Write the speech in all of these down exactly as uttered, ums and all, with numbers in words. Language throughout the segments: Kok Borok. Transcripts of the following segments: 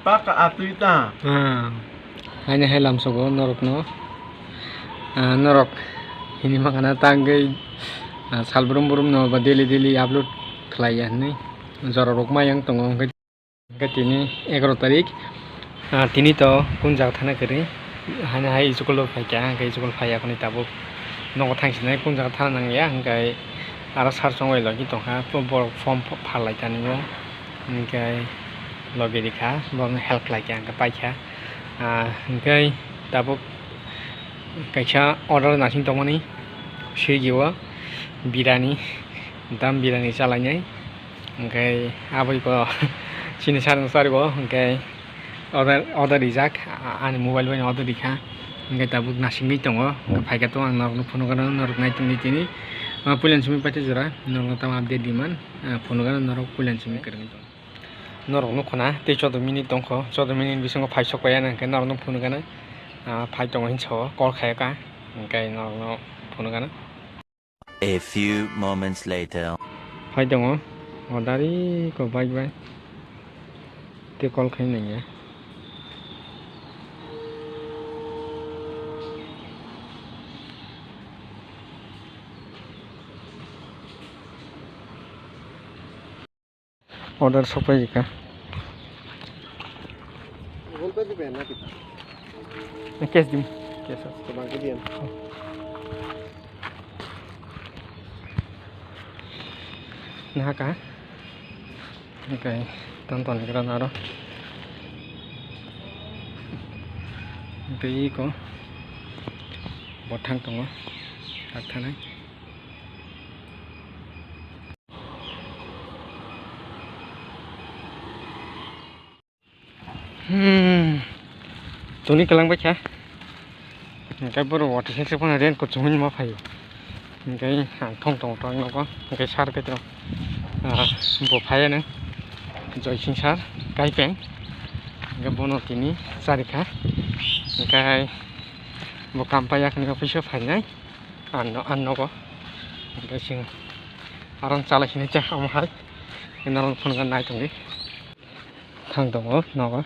Paka atwi ta. Ah, haini hai lamsogo norokno, ah, norok hini makana tangwi, ah, sal brum brum no ba daily daily upload khlai ya hinwi jorarok mayang tongo, hwnkhe, hwnkhe tini egaroh tarik, ah, tini to kun jaga thana kwrwi, haino hai school o phaikha, hwnkhe school phaiya hwnwi tabuk nogo thangsinai kun jaga thana nangya, hwnkhe aro sir chongbai logi tongkha, borok form phalai tanio, hwnkhe logi rikha, borokno help khlaikha, hwnkhe paikha, ah, hwnkhe tabuk kaisa order nasing tongmani Swiggy o birani, dam birani chalainai. Hwnkhe aboni pore chini sir no charigo, hwnkhe order, order rijak, a-, ani mobile bai no order rikha, hwnkhe tabuk nasingwi tongo, hwnkhe phaikha tongo ang norokno phunukgano, norok naitongdi tini, ah, puilani simi paithago jora, norokno tamo update diman, ah, phunukgano norok puilani simi kwrwngwi tongo. Norok nukhuna tei choudo minute tongkho, choudo minute bisingo phai sok paiya, hwnkhe norokno phunukgano, ah, phai tongo hinwi sao, call khaiyakha, hwnkhe norokno phunukgano. A few moments later. Phai tongo, o dari ko bike bai. Tei call khai nangya. Order sokpai rikha. Google Pay dibe na kita? Na cash dim. Cash as. Tobang ke diyan. Nahaka. Okay, ton ton kira naro. Tei iko bo thang tongo. Thak thanai. Hmm. Toni kelang bai kha. Hingke borok water sensor phano raincoat chumui ma phaio. Hingke ang thong tongo to ang nogo. Hingke sar khe to, ah, bo phaiya nang. Joysing sar, kaipeng. Hingke bono tini chari kha. Hingke bo kam paiya khani office o phainai. Ang no, ang nogo. Hingke sing arang chalai sini cha omo hai. Norok phone nai tongdi. Thang tongo nogo.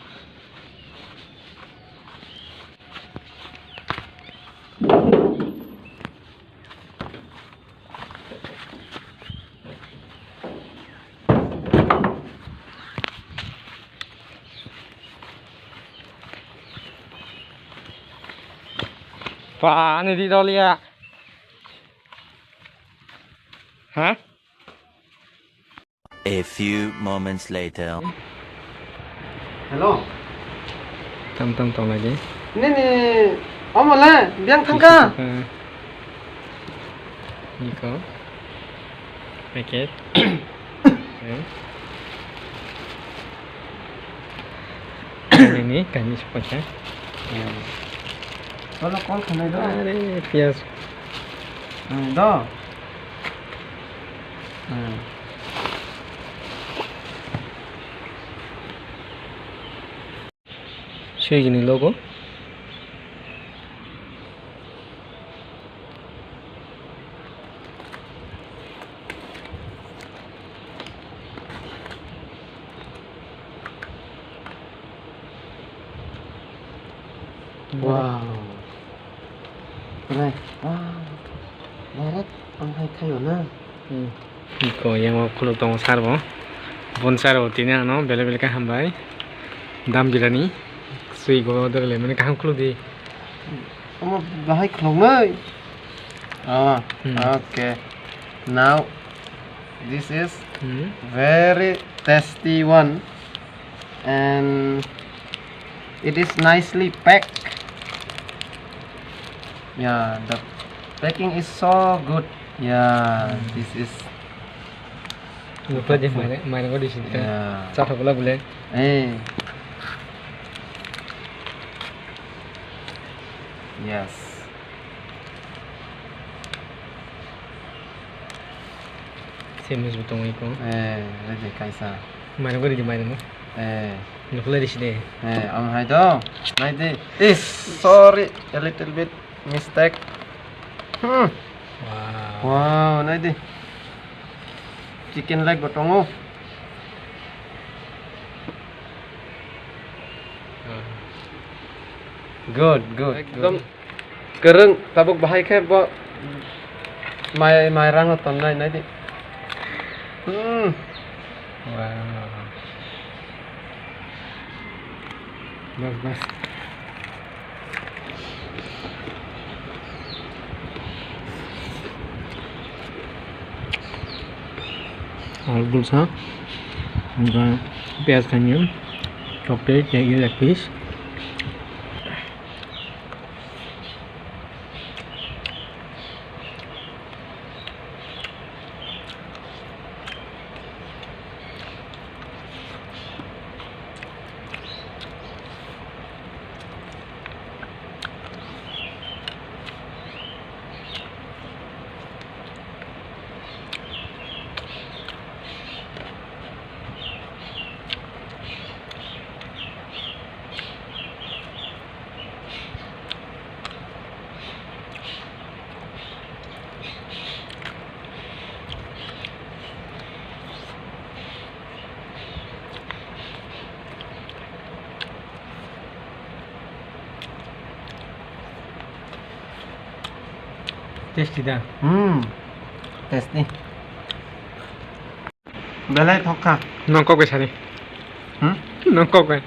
Pa, ani di dol ya. Ha? A few moments later. Hello. Tam tam tong lagi. Nini, omo le, biang thangka. Niko. Paket. Nini, kami sepakat. Solo call khanai do. Are, pias. Hmm, do. Hmm. Swiggy ni logo. Wow. Re. Wow. Direct ang hai khayo na. Hmm. Iko yang o khuluk tongo sar bo. Bon sar bo tini ano bele bele khe hambai. Dam birani. Sui go dole mani kaham khuluk di. Omo bahai khuluknai. Oh, hmm. Okay. Now this is hmm. Very tasty one. And it is nicely packed. Yeah, the packing is so good. Yeah, hmm. This is. Nukla je mairang, mairang ko disin ta. Yeah. Cha thok la bole. Eh. Yes. Semis bo tongwi ko. Eh, ready kaisa. Mairang ko ready mairang ko. Eh. Nukla risi de. Eh, ang hai do. Nai de. Eh, sorry, a little bit mistake. Hmm. Wow. Wow, nai de. Chicken leg bo tongo. Good, good, ekdom good. Kwrwng, tabuk bahai khe bo mai, mai rang no tongnai, nai di. Hmm. Wow. Bas, bas. Algul sa, hingkhe piyaj khainwi, choptwi tei leg piece. Tasty da? Hmm. Tasty. Belai thok kha. Nong kok bai sari. Hmm? Nong kok bai.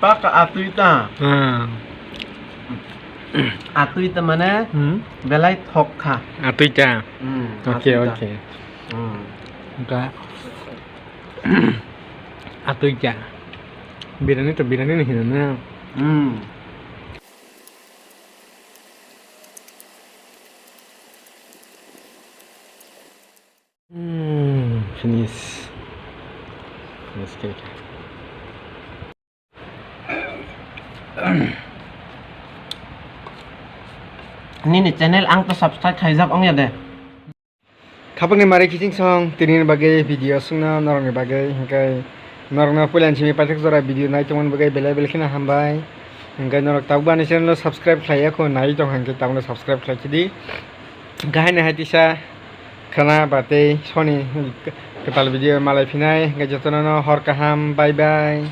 Pak atwi ta. Hmm. Atwi ta mane, hmm, belai thok kha. Atwi ta. Hmm, oke, atwi ta, oke. Hmm. Ka atwi ta. Birani to birani ni hino na. Hmm. Hmm, finish. Finish khe. Nini channel ang to subscribe khaijak ongya de. Khapangni mari kiching song, tini ni bagwi video sungna norokni bagwi, hingkai norokno puila ni simi paithak jora video nai tongmani bagwi belai belai kheno hambai. Hingkai norok tabuk ani channel no subscribe khlai ya kho, nai tong hingke tabukno subscribe khlai khidi. Gahai ni hai tisa khana ba tei soni kwtal video malai phinai, hingke jotono no hor kaham, bye bye.